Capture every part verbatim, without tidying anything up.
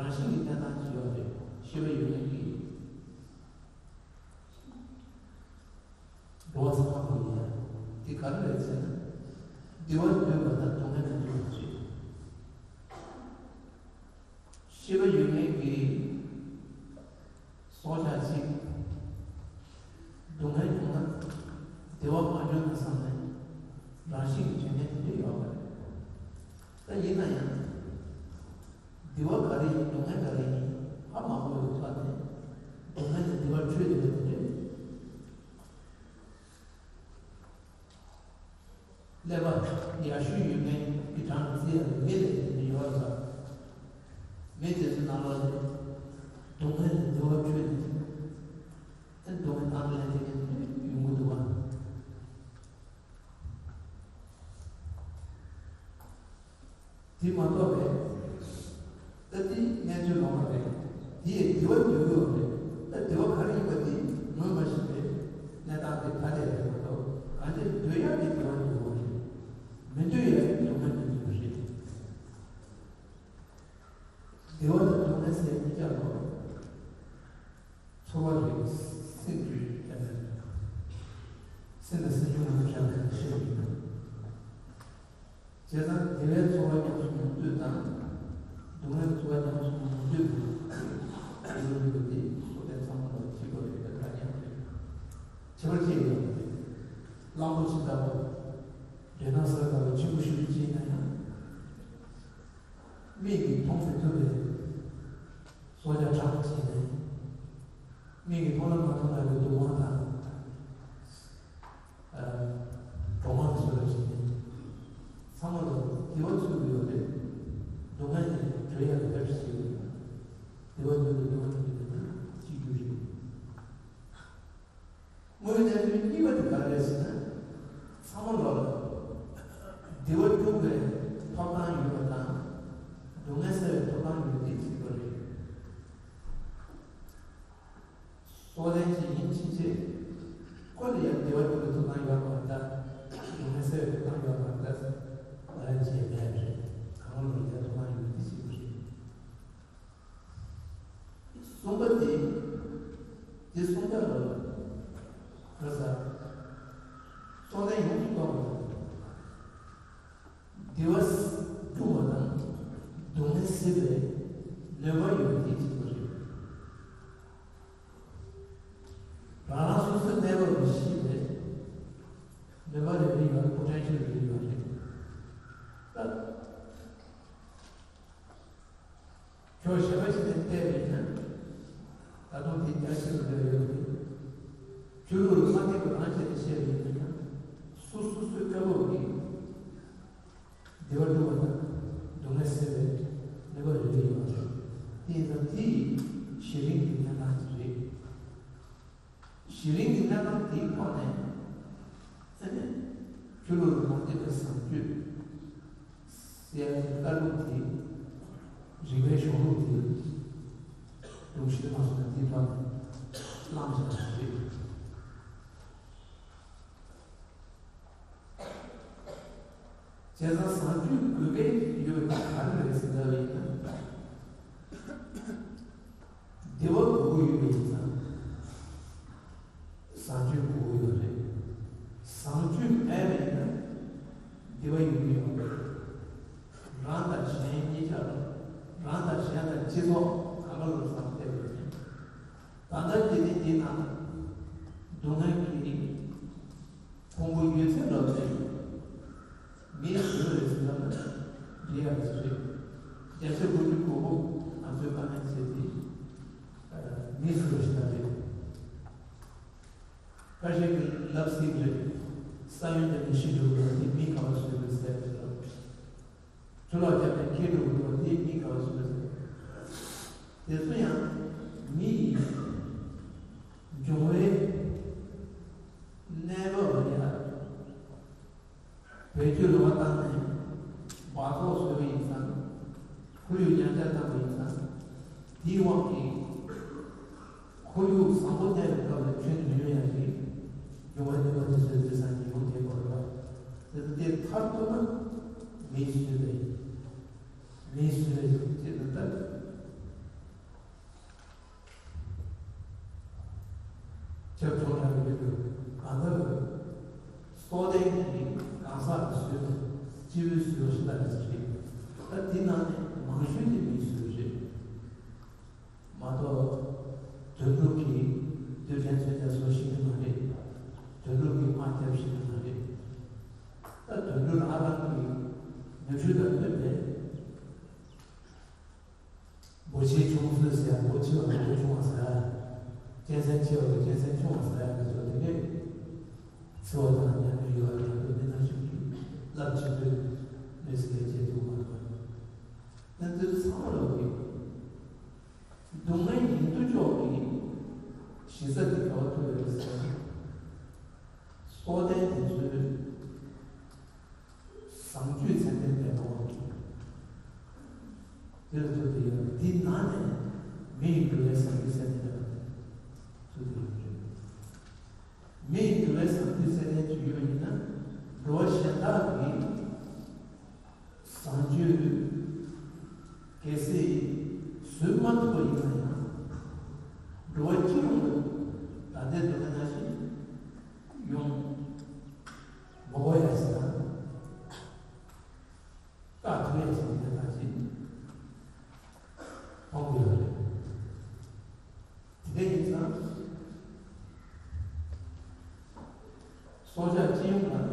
རང་བཞིན་གྱི་གནས་སྟངས་ཅིག་ཡོད་རེད། ཤེས་པ་ཡོད་མཁན་གྱི་འགྲོ་བ་ཚང་མ་ལ་ཡིན་ཡང་། འདི་ག་རེ་རེད་ཟེར་ན། བདེ་བ་འདོད་པ་དང་སྡུག་བསྔལ་ལ་འདུད་པ་རེད། ཤེས་པ་ཡོད་མཁན་གྱི་སྲོག་ཆགས་གཅིག་སྡུག་བསྔལ་བྱུང་ན་བདེ་བ་མ་བྱུང་ན་བསམ་ནས་རང་བཞིན་གྱིས་བྱེད་མཁན་དེ་འདྲ་ཡོད་པ་རེད། ད་ཡིན་ན་ཡང་། བདེ་བ་ག་རེ་ཡིན། སྡུག་བསྔལ་ག་རེ་ཡིན་ཧ་མ་གོ་བའི་ཐོག་ནས་སྡུག་བསྔལ་ནས་བདེ་བར་འཕྲོས་བསྡད་པ་དེ་འདྲ། ཀླད་པ་ཡར་ཤུལ་ཡོད་མཁན་གྱི་གྲངས་ཀྱིས་བརྩི་ཡག་གི་མི་ལ་དེ་འདྲ་ཡོད་རེད་པ། མི་དེ་ཚོའི་ནང་ལོགས་ནས་སྡུག་བསྔལ་ནས་བདེ་བར་འཕྲོས་ནས་ཨེ་སྡུག་བསྔལ་དང་ལེན་བྱེད་མཁན་དེ་འདྲ་ཡོང་གི་འདུག་པ། དེ་མ་གཏོགས་པའི། ད་དེ་གནས་ཚུལ་ངོ་མ་རེད། དེ་ཡི་བདེ་བ་འདོད་ཀྱི་ཡོད་རེད། ད་བདེ་བ་ག་རེ་ཡིན་པ་དེ་ངོས་མ་ཤེས་པའི་གནས་སྟངས་དེ་ཐ་དད་རེད་མ་གཏོགས། གང་ཅི་འདོད་ཡག་གི་བདེ་བ་འདོད་ཀྱི་ཡོད་རེད། མི་འདོད་ཡག་གི་སྡུག་བསྔལ་འདོད་ཀྱི་ཡོད་རེད། བདེ་བ་དང་སྡུག་བསྔལ་ཟེར་གཉིས་ཀ་ལ་ཚོར་བ་རེད། སེམས་ཀྱི་ཁྱད་པར། སེམས་དང་སེམས་བྱུང་ལ་སོགས་པ་ཤེས་པ་ཡིན་ན། བྱས་ཙང་བདེ་བའི་ཚོར་བ་ཉམས་སུ་མི་འདོད་དང་། སྡུག་བསྔལ་ཚོར་བ་ཉམས་སུ་མི་འདོད་པའི་བདེ་བ་འདོད་པ་དེ་སོ་སྐྱེ་ཚང་མ་ལ་གཅིག་པ་རེད། ད་ག་ནས་ཡང་རེད། ཁྱད་པར་ཅི་ཡང་མེད། གླང་པོ་ཆེ་ལྟ་བུ། འདྲེ་སྣ་ཚ་ལྟ་བུ་གཅིག་པུ་ཞིག་ལ་སྐྱེས་ན་ཡང་། མིག་གིས་མཐོང་མི་ཐུབ་པའི་སྲོག་ཆགས་ཁྲག་ཅན་ནས། མིག་གིས་མཐོང་ན་མ་མཐོང་ལྟ་བུའི་སྡུག་དབང་དང་། ཨ། གྲོག་མ་གི་བཟོ་འདྲ་བྱས་ནས། ཚང་མ་ལ་བདེ་བ་འཚོལ་གྱི་ཡོད་རེད། སྡུག་བསྔལ་ནས་གྲོལ་ཡག་གི་ཐབས་ཤེས་བྱེད་ཀྱི་ཡོད། བདེ་བ་འདོད་དང་སྡུག་བསྔལ་འདོད་པ་དེ་གཅིག་གྱུར་རེད། དངོས་ཡོད་གནས་ཚུལ་གཉིས་པ་དེ་ག་རེ་རེད་ཟེར་ན། ཚང་མ་ལོག་ལ་བདེ་བ་སྒྲུབ་པའི་ཐོབ་ཐང་ཡོད་པ་དང་། སྡུག་བསྔལ་སེལ་བའི་ཐོབ་ཐང་ཡོད་དེ་གཅིག་པ་རེད། སྲོག་ལྡན་ཅིག་ཡིན་ཕྱིན་ཆད་ཁོ་ལ་ཡང་བདེ་བ་སྒྲུབ་པའི་ཐོབ་ཐང་ཡོད་པ་མ་གཏོགས། སྡུག་བསྔལ་སེལ་བའི་ཐོབ་ཐང་ཡོད་པ་མ་གཏོགས་ལ་ཡང་ཅི་ཡང་མེད་པ་རེད། གང་ལོག་ལ་ཡང་ཐོབ་ཐང་ཡོད་དེ་གཅིག་པ་རེད། གསུམ་པ་དེ། དེ་གསུམ་ཀ་ལ། ག་ས། སྲོག་ལྡན་ཡོངས་སུ་རྟོག་པ། བདེ་བ་སྒྲུབ་པ་དང་སྡུག་བསྔལ་སེལ་བའི་ནུས་པ་ཡོད་པ་དེ་གཅིག་པ་རེད། རང་རང་སོ་སོའི་གནས་བབ་ལ་གཞིགས་པའི་ནུས་པ་རེ་རེ་ཡོད། པོ་ཊེན་ཤལ་རེ་རེ་ཡོད་རེད། ད། ཁྱོད་གཞན་པ་ཞིག་ནས་བལྟས་པ་ཡིན་ན། ད་དུང་དེ་རྒྱ་ཆེ་རུ་འགྲོ་ཡོད་རེད། ཆོས་ལུགས་ལ་མ་བརྟེན་པ་རང་བྱས་ཏེ་བཤད་པ་ཡིན་ན་ཡང་། སོ་སོ་སོའི་སྐབས་བབ་ཀྱི་བདེ་བ་སྒྲུབ་པ་དང་སྡུག་བསྔལ་སེལ་བའི་ནུས་པ་རེ་རེ་ཡོད་པ་རེད། དེ་ཡིན་ཙང་དེ་ཡི་གཞི་རིམ་གྱི་གནས་སྟངས་ཅིག་རེད། གཞི་རིམ་གྱི་གནས་སྟངས་དེའི་ཐོག་ནས། ཨ་ནི། ཆོས་ལུགས་ལ་མ་བརྟེན་པའི་བཟང་སྤྱོད་ཟེར་ཡག་གི་ལྟ་ལུགས་དེ། རིག་པའི་གཞུང་ལུགས་དེ། སྒྲོམ་གཞི་མ་སོང་ན་དེའི་ཐོག་ནས་བླངས་བཞག་པ་རེད། བྱས་ཙང་བཟང་སྤྱོད་དགོས་གལ་ཡོད་པ་ག་རེ་རེད་ཟེར་ལབ་པ་ཡིན་ན། བདེ་བ་དགོས་ཀྱི་ཡོད་པ་ཡིན་ཙང་། བཟང་སྤྱོད་དགོས་ཀྱི་ཡོད་རེད། བཟང་སྤྱོད་མེད་པ་ཡིན་ན་བདེ་བ་ཡོང་གི་ཡོད་མ་རེད། རང་དང་གཞན་གཉིས་ཆར། རང་དང་གཞན་དང་སྤྱི་ཚོགས་གང་ག་ལ་བསམ་བལྟས་པ་ཡིན་ན། ད་ལྟ་འདི་ནི་འདི་ན་སྡུག་བསྔལ་གྱི་ཕུང་པོ་ཡོད་ཚད་ལ་བརྟེན་མིའི་སྲོལ་རེད་ཟེར་ན་འགྲིག་ཡག་ཞིག་རེད། བརྒྱ་ཆ་དགུ་བཅུ་གོ་དགུ་ང་ཚོའི་དཀའ་ངལ་ཆེ་དེ་མིའི་སྲོལ་ཞིག་ད་རེད། ཁ་ཤས་ཀྱིས་ལབ་སྲིད་རེད། ས་ཡོམ་དེ་ནས་ཤི་འགྲོ་བ་དེ་མི་ག་བ་བཟོས་པའི་ཟེར་ཟེར། ཆུ་ལོག་བརྒྱབ་ནས་འཁྱེར་འགྲོ་དགོས་པ་དེ་མི་ག་བ་བཟོས་པའི་ཟེར། དེ་ཚོ་ཡང་མི་ཡི་འབྱུང་བའི་གནས་བབ་ལ་ཡ། བེད་སྤྱོད་ལོག་པ་བཏང་ནས་སྦགས་བཙོག་བཟོས་པ་ཡིན་ཙང་། ཁོར་ཡུག་ཉམས་ཆག་བཏང་བ་ཡིན་ཙང་། དེའི་དབང་གིས་ཁོར་ཡུག་བཟང་པོ་གནས་པའི་སྐབས་ལ་ཁྱོན་མི་ཡོང་ཡ་ཞིག་ཡོང་བའི་ནུས་པ་དེ་ཚོའི་རེ་ས་ནས་ཡོང་བསྡད་ཡོད་རེད་པ། དེ་ཚོ་དེ་མཐར་གཏུགས་ན་མིས་བཟོས་པའི། མིས་བཟོས་པའི་ཅེས་ལ་ལྟ། སྒོ་ཆེ་ཆུང་ཚུལ་ཟེར་ཡ། སྒོ་ཆེ་བ་ལ་སྒོ་ཆུང་བ་ཟེར་ཡ། གཅན་གཟན་ཆེ་བ་ལ་གཅན་གཟན་ཆུང་བ་ཟེར་ཡ། ང་ཚོ་དེ་འདྲས་ཚུལ་བ་དང་ཉམས་ལེན་ཡོད་པ་ཡིན་ན། མི་སྣ་ཞིག་གིས་རླབས་ཆེན་པོའི་གནས་ཚུལ་ལས་བྱེད་ཐུབ་མ་ཐུབ་པ། ད་འདིར་ཚང་མ་ལོག་གི་སྡུག་བསྔལ་ཡིན་དུ་ཅོག་གི་གཞི་རྩ་དེ་ག་བ་ཐུག་ཡོད་རེད་ཟེར་ན། སྲོག་ལྡན་དེ་ཚོའི་བཟང་སྤྱོད་ཚད་ལྡན་མེད་པ་འོག་ཏུ། དེར་ཐུག་དེ་ཡོད། དེ་ནང་ནས་མི་ཡི་འགྲོ་བའི་བཟང་སྤྱོད་ཚད་ལྡན་མེད་པ་དེ་ཐུག་དེ་ཡོད་རེད། མི་ཡི་འགྲོ་བའི་བཟང་སྤྱོད་ཚད་ལྡན་ཅིག་ཡོད་ཡིན་ན། འགྲོ་བ་གཞན་དག་གི་བཟང་སྤྱོད་གལ་སྲིད་བཟོད་མ་ཐུབ་པ་ཡིན་ན་ཡང་། འགྲོ་བ་སྤྱི་ཡོངས་ལ་ད་ལྟའི་སྡུག་བསྔལ་ནང་བཞིན་ཡོང་མ་དགོས་ཡ་ཟེར་ན། བཀག་ཐུབ་ཡ་ཟེར་ན་ད་ཅི་མཐོང་གི་ཡོད་རེད། དེ་འདྲ་ཡིན་ཙང་། སྲོག་ཆགས་སྤྱི་ཡོངས་ལ་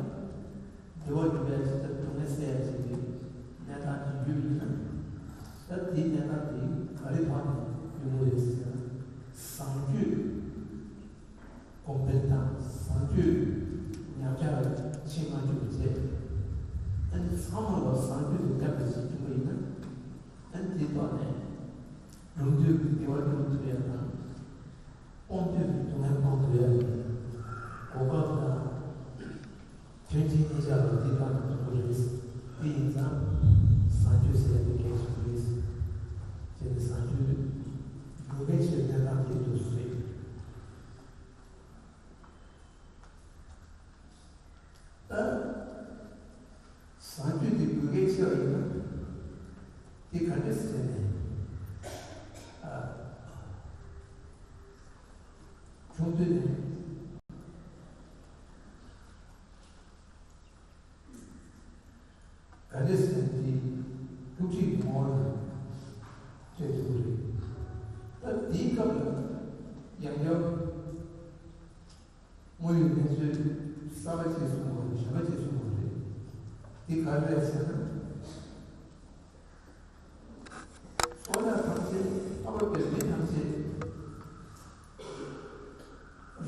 བདེ་བ་སྒྲུབ་ཡ་ཅིག་དང་སྡུག་བསྔལ་སེལ་ཡ་ཅིག་གི་གནས་སྟངས་ཅིག་ཡོད་ཡིན་ན། ད་དེའི་གནས་སྟངས་དེ་ག་རེ་ཐོག་ནས་ཡོང་གི་རེད་ཟེར་ན། བཟང་སྤྱོད་གོང་འཕེལ་དང་བཟང་སྤྱོད་ཉམས་ཆག་ལ་ཕྱིན་མ་བཅུག་པ་བྱས། ཨ་ནི་ཚང་མ་ལ་བཟང་སྤྱོད་དེ་བརྒྱ་དང་བཞི་བྱུང་བ་ཡིན་ན། ཨ་ནི་དེའི་ཐོག་ནས་སྒྲུབ་འདོད་ཀྱི་བདེ་བ་སྒྲུབ་ཐུབ་ཡ་དང་། སྤོང་འདོད་ཀྱི་སྡུག་བསྔལ་སྤོང་ཐུབ་ཡ་ལ་གོ་སྐབས་དང་མཐུན་རྐྱེན་གཉིས་ཆར་ལ་འདི་ལྟ་དང་མཚུངས་པ་རེད། དེ་ཡིན་ཙང་བཟང་སྤྱོད་ཟེར་ཡ་དེ་གལ་ཆེན་པོ་རེད། བྱས་ནས་བཟང་སྤྱོད་འགྲོ་མཁན་ཞིག་གནས་སྟངས་དེ་འདུག་ཟེར། ད་བཟང་སྤྱོད་དེ་དགོས་གལ་ཆེ་བ་ཡིན་ན། དེ་ག་འདྲས་བྱས་ནས་ཨ། ཆུང་དུས་ནས་ག་འདྲས་བྱས་ནས་དེ་ཐུགས་རྗེ་གི་ངོ་བོ་ལ་སྤྲད་ཐུབ་ཀྱི་རེད། ད་དེའི་སྐབས་ལ་ཡང་བསྐྱར། དངོས་ཡོད་གནས་ཚུལ་གསར་པ་ཅིག་གསུངས་པ་རེད། གཞན་པ་ཅིག་གསུངས་པ་རེད། འདི་ག་རེ་རེད་ཟེར་ན། སྲོག་ཆགས་ཐམས་ཅད། ལྷག་པར་དུ་མི་ཐམས་ཅད་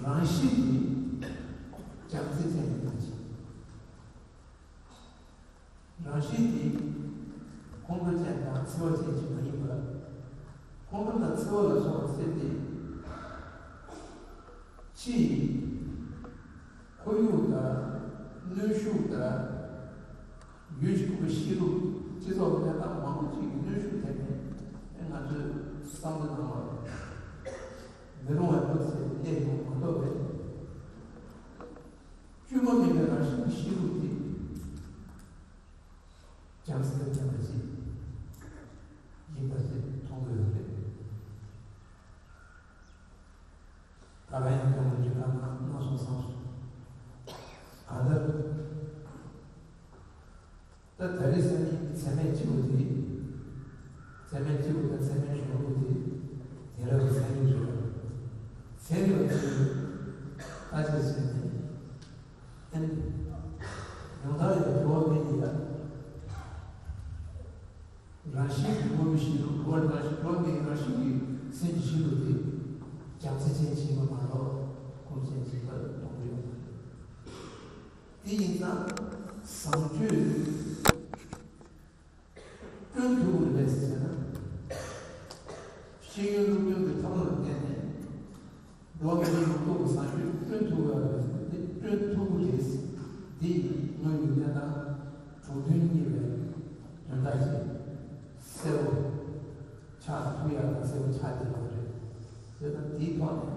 རང་བཞིན་གྱིས་བྱམས་བརྩེ་ཅན་ཡིན་པ་ཅིག་རང་བཞིན་གྱིས་ཁོང་ཁྲོ་ཅན་དང་འཚེ་བ་ཅན་ཞིག་མ་ཡིན་པར། ཁོང་ཁྲོ་དང་འཚེ་བ་ལ་སོགས་པ་སེལ་ཏེ། ཕྱི་ཡི་ཁོར་ཡུག་དང་གནོན་ཤུགས་དང་། ཡུལ་གྱི་ཁོར་ཤེས་རིག་སྤྱི་ཚོགས་ཀྱི་གནས་སྟངས་མང་པོ་ཅིག་གི་གནོན་ཤུགས་ཐེབས་ནས། ཨེ། ང་ཚོའི་བསམ་བློ་ནང་ལ་མི་རུང་བ་འདུག་ཟེར་སླེབས་ཡོང་མ་གཏོགས་པའི། བཅོས་མ་མེད་པའི་རང་བཞིན་གྱི་ཤེས་རིག་དེ་བྱམས་བརྩེ་ལྡན་པ་ཞིག་ཡིན་པ་ཞིག་མཐོང་གི་ཡོད་རེད། ད་ག་ཡང་ཀྱང་འདི་ག་ན་གནང་སོང་བསམ་སོང་། གང་ལྟར། ད་ད་རེས་ས་ནི་ཚད་མེད་སྤྱི་བོ་དེ། ཚད་མེད་སྤྱི་བོ་དང་ཚད་མེད་གཞུང་ལུགས་དེ་དེང་རབས་ཀྱི་ཚན་རིག་རེད། ཚན་རིག་པ་ཚོས་ལྟ་ཞིབ་བྱས་ནས། ཨན། ཡང་དག་ཡང་འགྲོ་བ་མི་ཡི་ཡ། རང་བཞིན་གྱི་དངོས་པོའི་གཞི་རུ་འགྲོ་བ་རང་བཞིན། འགྲོ་བ་མིའི་རང་བཞིན་གྱི་སེམས་ཀྱི་གཞི་རུ་དེ་བྱམས་བརྩེ་ཅན་ཞིག་མ་གཏོགས་ཁུངས་ཅན་ཞིག་ལ་གཏོང་གི་ཡོད་མ་རེད། དེ་ཡིན་ཙང་བཟང་སྤྱོད་བསྐྲུན་ཐུབ་ཀྱི་རེད་ཟེར་ན། ཤེས་ཡོན་སློབ་སྟོན་གྱི་ཐབས་ལམ་བརྟེན་ནས། འགྲོ་བ་མིའི་ཡོངས་རྫོགས་ཀྱི་བཟང་སྤྱོད་བསྐྲུན་ཐུབ་པ་རེད། དེ་བསྐྲུན་ཐུབ་ཀྱི་རེད། འདི་དངོས་ཡོད་གནས་སྟངས་གྲུབ་དོན་རྙེད་པའི་དོན་དག་ཅིག་གསལ་པོ་ཆགས་ཐུབ་ཡག་དང་གསལ་པོ་ཆགས་བསྡད་པ་རེད། བྱས་ཙང་དེའི་ཐོག་ནས་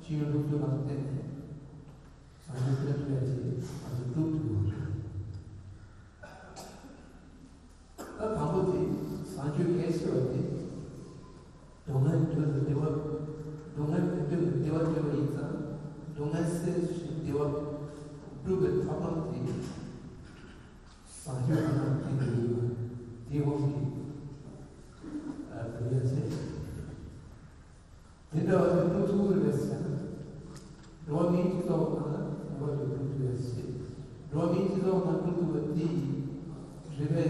ཤེས་ཡོན་སློབ་སྟོན་ལ་བརྟེན་ནས་བཟང་སྤྱོད་བསྐྲུན་ཐུབ་ཡག་ཅིག་ང་ཚོས་སྒྲུབ་ཐུབ་ཡོད་རེད། ད་དང་པོ་དེ་བཟང་སྤྱོད་གལ་ཆེ་བ་དེ། སྡུག་བསྔལ་འདོད་ལ་བདེ་བ། སྡུག་བསྔལ་མི་འདོད་ལ་བདེ་བ་འདོད་པ་ཡིན་ཙང་། སྡུག་བསྔལ་སེལ་ཞིང་བདེ་བ་སྒྲུབ་པའི་ཐབས་ལམ་དེ་བཟང་སྤྱོད་ཁོ་ན་བསྟེན་དགོས་ཡོད་པ་དེའི་དབང་གིས་ཨ་བོད་ཡ་ཚེ། དེ་འདྲ་བ་དེ་སྒྲུབ་ཐུབ་ཀྱི་རེད་ཟེར་ན། འགྲོ་བ་མིའི་སྤྱི་ཚོགས་ནང་ལ་ངེས་པར་དུ་སྒྲུབ་ཐུབ་ཡ་ཞིག་འགྲོ་བ་མིའི་སྤྱི་ཚོགས་ནང་སྒྲུབ་ཐུབ་པ་དེ་ཡི་རེ་བའི་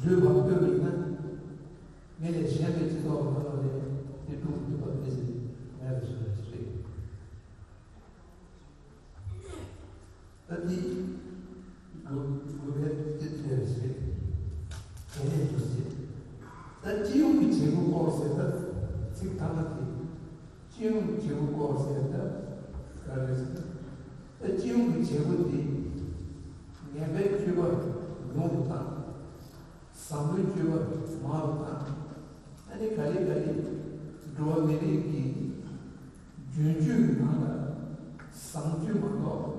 འགྲོས་བབ་བཀོད་པ་ཡིན་ན། མི་ལས་གཞན་པའི་ སྤྱི་ཡོངས་ཀྱི་བྱེད་སྒོ་སྐོར་ཟེར་ད་ཚིག་ཐ་མ་དེ། སྤྱི་ཡོངས་ཀྱི་བྱེད་སྒོ་སྐོར་ཟེར་ད་ག་རེ་ཟེར་ན། ད་སྤྱི་ཡོངས་ཀྱི་བྱེད་སྒོ་དེ་ངན་པའི་སྤྱོད་པ་ཉུང་དུ་བཏང་། བཟང་པོའི་སྤྱོད་པ་མང་དུ་བཏང་། ཨ་ནི་ག་ལེ་ག་ལེ་འགྲོ་བ་མི་རིགས་ཀྱི་རྒྱུན་སྤྱོད་ནང་ལ་བཟང་སྤྱོད་མ་གཏོགས་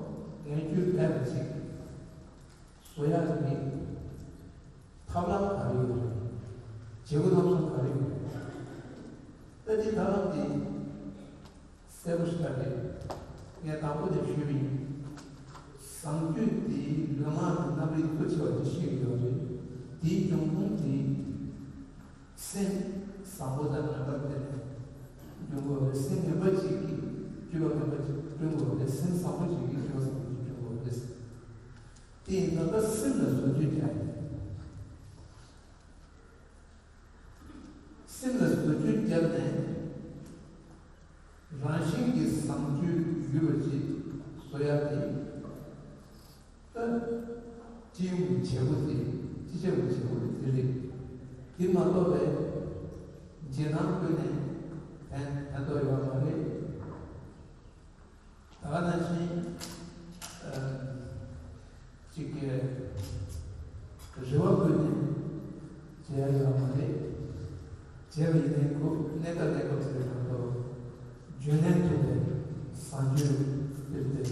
ངན་སྤྱོད་མེད་པ་ཅིག་བཟོ་ཡག་གི་ཐབས་ལམ་ག་རེ་ཡོད་རེད། བྱེད་སྒོ་རྣམ་གསུམ་ག་རེ་ཡོད་རེད། ད་དེ་ཐབས་ལམ་དེ་གསལ་པོ་ཞིག་རེད། ངས་དང་པོ་དེ་ཞུས་པ་ཡིན། བཟང་སྤྱོད་དེ་ལུས་ངག་གི་རྣམ་རིག་གཙོ་ཆེ་བ་དེ་ཤེས་ཀྱི་ཡོད་རེད། དེའི་འབྱུང་ཁུངས་དེ་སེམས་བཟང་པོ་དང་ངན་པ་དེ་ནས་འབྱུང་དགོས་རེད། སེམས་ངན་པ་ཅིག་གིས་སྤྱོད་པ་ངན་པ་ཅིག་བསྐྲུན་དགོས་རེད། སེམས་བཟང་པོ་ཅིག་གིས་སྤྱོད་པ་བཟང་པོ་ཅིག་བསྐྲུན་དགོས་རེད། དེ་ཡིན་ཙང་ད་སེམས་ལ་བཟོ་བཅོས་རྒྱག་ཡིན། སེམས་ལ་བཟོ་བཅོས་བརྒྱབ་ནས་རང་བཞིན་གྱིས་བཟང་སྤྱོད་ཡོད་པ་ཅིག་བཟོ་ཡག་དེ་ད་སྤྱི་ཡོངས་ཀྱི་བྱེད་སྒོ་དེ་སྤྱི་ཁྱབ་ཀྱི་བྱེད་སྒོ་དེ་རེད། དེ་མ་གཏོགས་པའི་རྗེས་གནང་བཀོད་ནས་ཕན་ཕན་ཐོགས་ཡོད་མ་རེད། ད་ག་ནང་བཞིན་ཨ་གཅིག་གི་རེ་བ་བཀོད་ནས་བྱེད་ཡ་ཡོད་མ་རེད། བྱས་པ་ཡིན་ནའི་ཁོ་གནས་སྐབས་གནས་སྐབས་ཟེར་བའི་ནང་དུ་རྒྱུན་ལྡན་ཐུབ་པའི་བཟང་སྤྱོད་སྤེལ་ཐུབ་པ་རེད།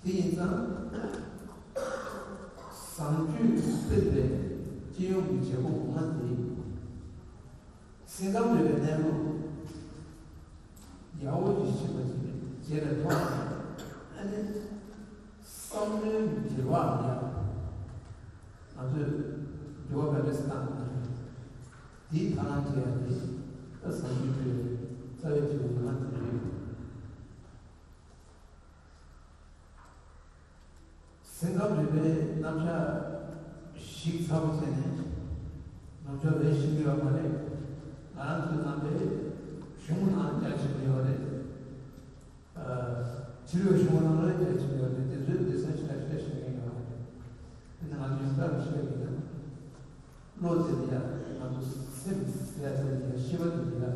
དེ་ཡིན་ཙང་བཟང་སྤྱོད་སྤེལ་བའི་སྤྱི་ཡོངས་ཀྱི་བྱེད་སྒོ་ངོ་མ་དེ། སེམས་ཁམས་རིག་པའི་གནས་ལུགས་ཡག་པོ་ཞིག་ཤེས་པ་ཞིག་བྱས་པའི་ཐོག་ནས། ཨ་ནི་བསམ་བློའི་འགྱུར་བ་ཡང་ང་ཚོས་འགྱུར་བ་ག་འདྲ་ཞིག་བཏང་དགོས་ན། དེའི་ཐབས་ལམ་བྱེད་ཡག་དེ་ད་བཟང་སྤྱོད་སྤེལ་བའི་རྩ་བའི་བྱེད་པོ་ངོ་མ་དེ་རེད། སེམས་ཁམས་རིག་པའི་རྣམ་གཞག་ཞིབ་ཚགས་པོ་བྱས་ནས་ནུབ་ཕྱོགས་ལ་ཞིག་ཡོད་མ་རེད། ང་རང་ཚོའི་རྣམ་པའི་གཞུང་ནང་རྒྱ་ཆེན་པོ་ཡོད་རེད། ཕྱི་ལོགས་གཞུང་ནང་ལ་རྒྱ་ཆེན་པོ་ཡོད་རེད། དེ་ཚོའི་སྡེ་ཚན་ཞིག་ལ་ཞིག་ལ་ཞིག་ཡོད་རེད། དེ་ནི་ང་ཚོ་ཡང་བསྐྱར་ཞིག་ཡོད་རེད། བློ་དེ་ལ་ཡང་ང་ཚོ་སེམས་ཟེར་ཡ་དེ་ལ་ཡང་ཤེས་པ་དེ་ལ་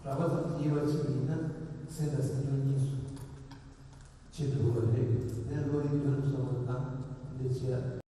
རགས་པ་ཙམ་དབྱེ་བ་ཕྱེ་བ་ཡིན་ན་སེམས་དང་སེམས་བྱུང་གཉིས་སུ། བྱེད་ཐུབ་པ་རེད། དེ་ནས་བློ་རིག་རྒྱུན་སོང་བ་དང་འདི་བྱས།